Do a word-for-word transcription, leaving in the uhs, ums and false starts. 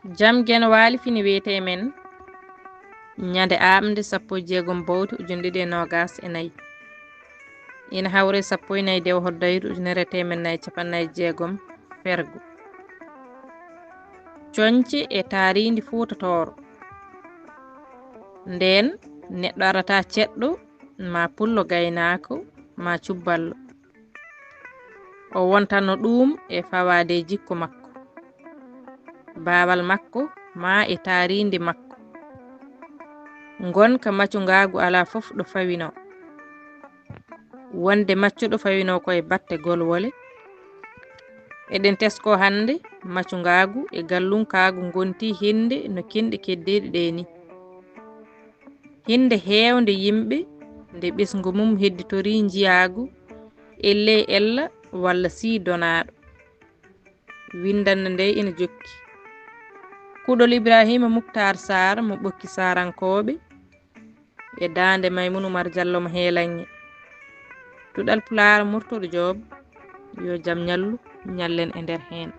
Jam Geno Waali fini wiyetee men ñande aaɓnde sappo e jeegom bowte ujunɗiɗi e noogaas e nayi. Ina hawre sappo e nayi dewo hoddayru ujunere e teemen nayi capannayi jeegom fergo. Coñce e taariindi Fuuta Tooro. Ndeen neɗɗo arata ceɗɗo, ma pullo gaynaako, ma cubballo. O wontano ɗuum e fawaade e jikko makko, baawal makko, ma e taariindi makko. Ngonka macungaagu alaa fof ɗo fawinoo. Wonde maccuɗo fawinoo ko e batte golwole. Eɗen tesko hannde macungaagu e gallunkaagu ngonti hinde no kinɗe keddiiɗe ɗee ni. Hinde heewnde yimɓe nde ɓesngu mum hedditorii njiyaagu elle ella walla sii donaaɗo. Winndannde nde ina jokki. Kuɗol Ibraahiima Muktaar Saar mo Ɓokki Saarankooɓe e daande Maymun Umar Jallo mo Heelaŋŋe. Duɗal Pulaar Murtuɗo Joob, yo jam ñallu, ñallen e nder heen.